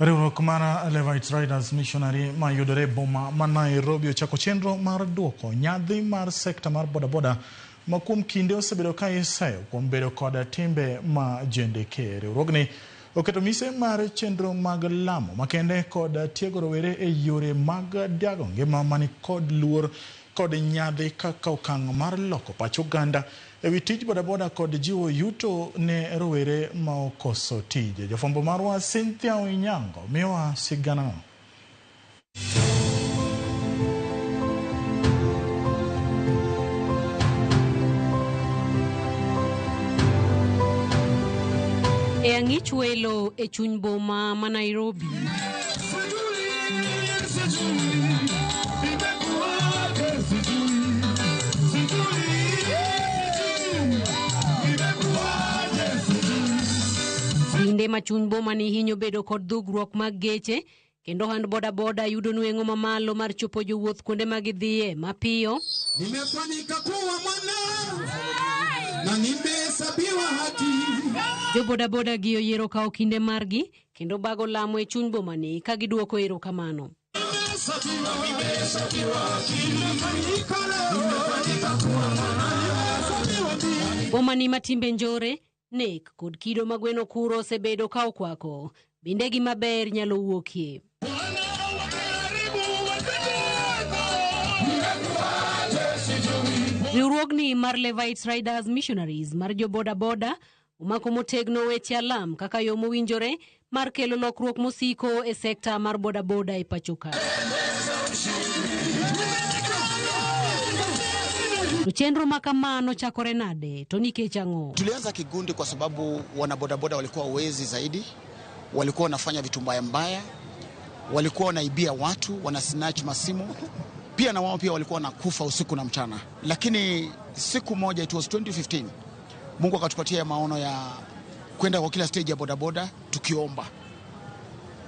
Riwruok mar Levite Riders Missionary mayudore e boma ma Nairobi ochako chenro mar duoko nyadhi mar sekta mar bodaboda ma kuom kinde osebedo ka iseyo kuom bedo kod timbe ma jendeke. Riwruogni oketo mise mar chenro mag lamo makende kod tiego rowere e yore mag dago ngima mani kod luor kod nyadhi kaka okang' mar loko pach oganda ewi tij bodaboda kod jiwo yuto ne rowere ma okoso tije. Jafwambo marwa Cynthia Onyango miyowa siganano. E ang'ich welo e chuny boma ma Nairobi. Kinde ma chuny boma ni hinyo bedo kod dhugruok mag geche kendo ohand bodaboda yudo nweng'o mamalo mar chopo jowuoth kuonde ma gidhiye mapiyo. Nimefanyika kuwa mwana na nimehesabiwa haki. Jo bodaboda gi oyiero kawo kinde margi kendo bago lamo e chuny boma ni ka giduoko erokamano. Boma ni matimbe njore, nek kod kido ma gweno kuro osebedo ka okwako. Bende gima ber nyalo wuokie. Riwruogni mar Levites Riders Missionaries mar jo bodaboda omako motegno weche alam kaka yo mowinjore mar kelo lokruok mosiko e sekta mar bodaboda e pacho ka. To chenro ma kamano chakore nade to nikech ang'o? Tulianza kigundi kwa sababu wanabodaboda walikuwa wezi zaidi, walikuwa wanafanya vitu mbaya mbaya, walikuwa wanaibia watu, wana snatch masimu pia na wao pia walikuwa wanakufa usiku na mchana. Lakini siku moja, it was 2015, Mungu akatupatia maono ya kwenda kwa kila stage ya bodaboda tukiomba.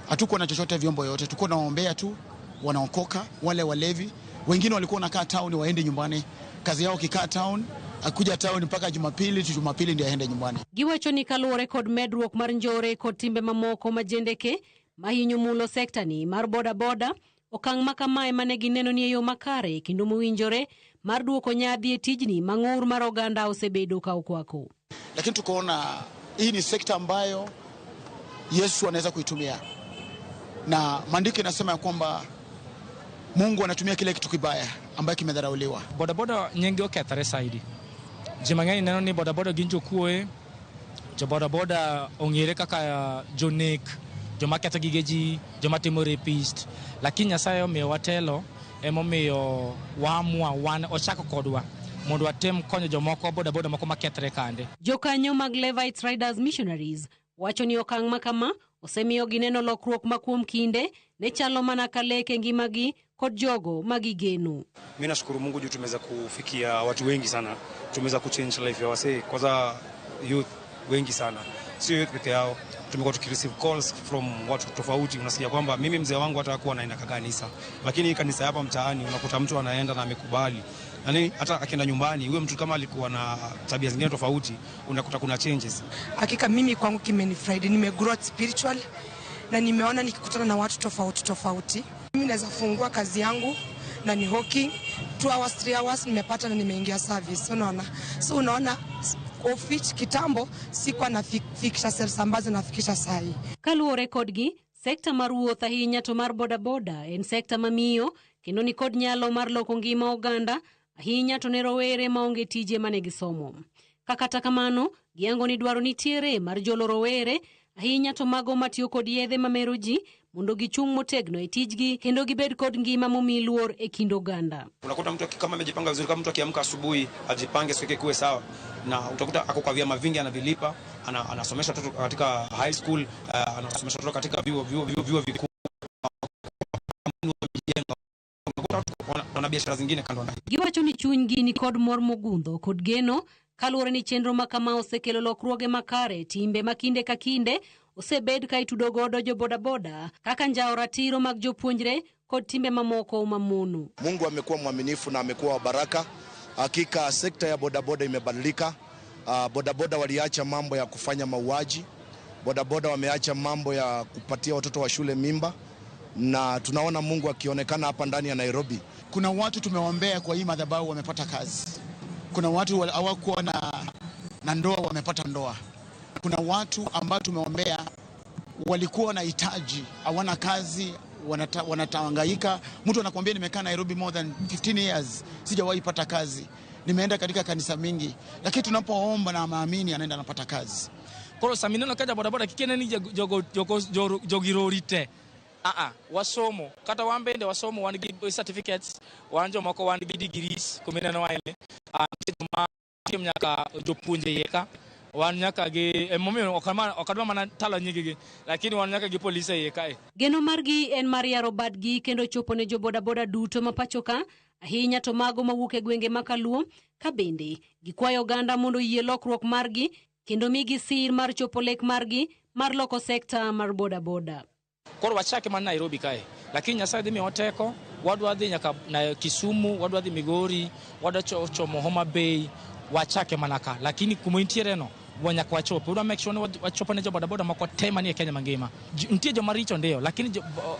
Hatukuwa na chochote, vyombo yote, tulikuwa tunaombea tu, wanaokoka wale walevi. Wengine walikuwa wanakaa town waende nyumbani, kazi yao kikaa town, akuja town mpaka Jumapili tu, Jumapili ndio aende nyumbani. Giwacho ni kaluwore kod medruok mar njore kod timbe mamoko ma jendeke mahinyo mulo sekta ni mar bodaboda, okang' ma kamae mane gineno ni e yo makare kendo mowinjore mar duoko nyadhi e tijni ma ng'ur mar oganda osebedo ka okwako. Lakini tukaona hii ni sekta ambayo Yesu anaweza kuitumia, na maandiko inasema ya kwamba Mungu anatumia kile kitu kibaya ambayo kimedharauliwa. Bodaboda nyingi okethore saidi. Ji mang'eny neno ni bodaboda gin jokuoe, jo bodaboda ong'ere kaka jonek, joma ketho gige ji, joma timo rapist. Lakini Nyasaye omiyowa telo, emomiyo waamua wan ochako kodwa mondo watem konyo jomoko bodaboda moko makethre kande. Jokanyo mag Levites Riders Missionaries wacho ni okang' ma kama osemiyo gineno lokruok ma kuom kinde ne chalo mana ka lek e ngimagi kod jogo ma gigeno. Mimi nashukuru Mungu juu tumeweza kufikia watu wengi sana, tumeweza kuchange life ya wasee, kwanza youth wengi sana, sio youth peke yao. Tumekuwa tukireceive calls from watu tofauti, unasikia kwamba mimi mzee wangu hata hakuwa anaenda kanisa, lakini kanisa hapa mtaani unakuta mtu anaenda na amekubali. Yaani hata akienda nyumbani huyo mtu kama alikuwa na tabia zingine tofauti, unakuta kuna changes. Hakika mimi kwangu kimenifurahi, nimegrow spiritual na nimeona nikikutana na watu tofauti tofauti. Mimi naweza fungua kazi yangu na ni hawking 2 hours 3 hours nimepata na nimeingia service, unaona. So unaona of which kitambo sikuwa nafikisha sales ambazo nafikisha sahi. Kaluwore kodgi, sekta mar wuoth ahinya to mar bodaboda en sekta mamiyo kendo ni kod nyalo mar loko ngima oganda ahinya to ne rowere maonge tije mane gisomo. Ka kata kamano, giyango ni dwaro nitiere mar jolo rowere ahinya to mago matiyo kod yedhe mamero ji mondo gichung' motegno e tijgi kendo gibed kod ngima momi luor e kind oganda. Unakuta mtu kama amejipanga vizuri, kama mtu akiamka asubuhi ajipange siku yake kuwe sawa, na utakuta ako kwa vyama vingi anavilipa, anasomesha watoto katika high school, anasomesha watoto katika vyuo vikuu. Wana biashara zingine kando na hii. Giwacho ni chunygi ni kod mor mogundho kod geno kaluwore ni chenro ma kama osekelo lokruoge makare, timbe ma kinde ka kinde osebed ka itudo godo jo bodaboda kaka njawo ratiro mag jopuonjre kod timbe mamoko mamono. Mungu amekuwa mwaminifu na amekuwa wa baraka. Hakika sekta ya bodaboda imebadilika. Bodaboda waliacha mambo ya kufanya mauaji. Bodaboda wameacha mambo ya kupatia watoto wa shule mimba, na tunaona Mungu akionekana hapa ndani ya Nairobi. Kuna watu tumewaombea kwa hii madhabahu wamepata kazi. Kuna watu hawakuwa na ndoa wamepata ndoa. Kuna watu ambao tumeombea walikuwa wanahitaji, hawana kazi, wanatahangaika. Mtu anakuambia nimekaa Nairobi more than 15 years, sijawahi pata kazi. Nimeenda katika kanisa mingi, lakini tunapoomba na maamini anaenda anapata kazi. Koro samineno ka jabodaboda kikene ni jogi rori te. Wasomo kata wan bende wasomo, wan gi certificates, wan jomoko wan gi degrees kumineno waene. Nitie joma nitie nyaka jopuonje iye ka, wan nyaka gi emomiyo ok adwa mana talo nying gi, lakini wan nyaka gi polise iye kae. Geno margi en mar yaro badgi kendo chopo ne jobodaboda duto ma pacho ka, ahinya to mago mawuok e gwenge ma Kaluo, ka bende gikwayo oganda mondo oyie lokruok margi kendo migi sir mar chopo lek margi mar loko sekta mar bodaboda. Koro wachake mana Nairobi kae, lakini Nyasaye dhi miyowa teko. Wadwa dhi nyaka na Kisumu, wadwa dhi Migori, wadwa chomo Homa Bay. Wachake mana ka, lakini kuma intiere no nyaka wachope. Wadwa make sure ni wachopo ne jobodaboda moko te manie Kenya mangima. Nitie joma richo ndio, lakini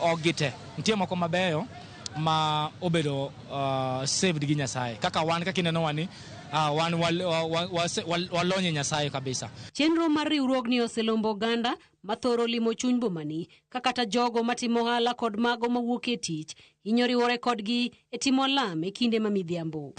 ok gite. Nitie moko mabeyo ma obedo saved gi Nyasaye kaka wan, kaka ineno ni wan walonye Nyasaye kabisa. Chenro mar riwruogni oselombo oganda mathoro limo chuny bomani, ka kata jogo matimo ohala kod mago mawuok e tich hinyo riwore kodgi e timo alam e kinde ma midhiambo.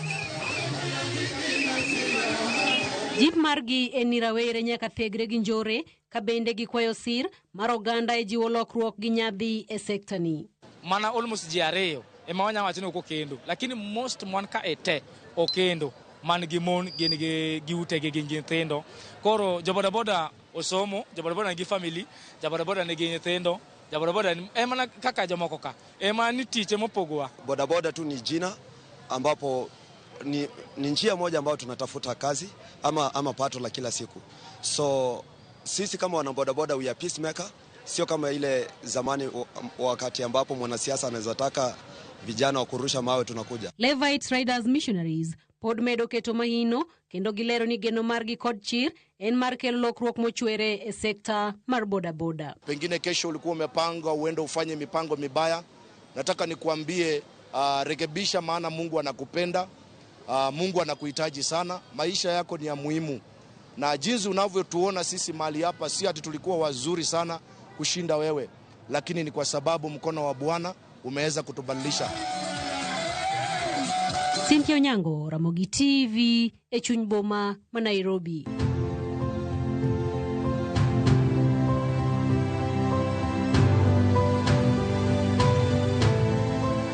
Jip margi en ni rawere nyaka thegre gi njore, ka bende gikwayo sir mar oganda e jiwo lokruok gi nyadhi e sekta ni. Mana almost ji ariyo ema wanya wacho ni ok okendo, lakini most mon ka e te okendo, man gi mon, gin gi utegi, gin gi nyithindo. Koro jobodaboda osomo, jobodaboda nigi family, jobodaboda nigi nyithindo, jobodaboda en mana kaka jomoko ka, ema ni tich emopogowa. Bodaboda tu ni jina ambapo ni njia moja ambayo tunatafuta kazi ama pato la kila siku. So sisi kama wanabodaboda, we are peacemaker, sio kama ile zamani wakati ambapo mwanasiasa anaweza taka vijana wa kurusha mawe tunakuja. Levite Riders Missionaries pod medo keto mahino kendo gilero ni geno margi kod chir en mar kelo lokruok mochwere e sekta mar bodaboda. Pengine kesho ulikuwa umepanga uende ufanye mipango mibaya, nataka nikuambie, rekebisha, maana Mungu anakupenda. Mungu anakuhitaji sana. Maisha yako ni ya muhimu, na jinsi unavyotuona sisi mahali hapa, si ati tulikuwa wazuri sana kushinda wewe, lakini ni kwa sababu mkono wa Bwana umeweza kutubadilisha. Cynthia Onyango, Ramogi TV, e chuny boma ma Nairobi.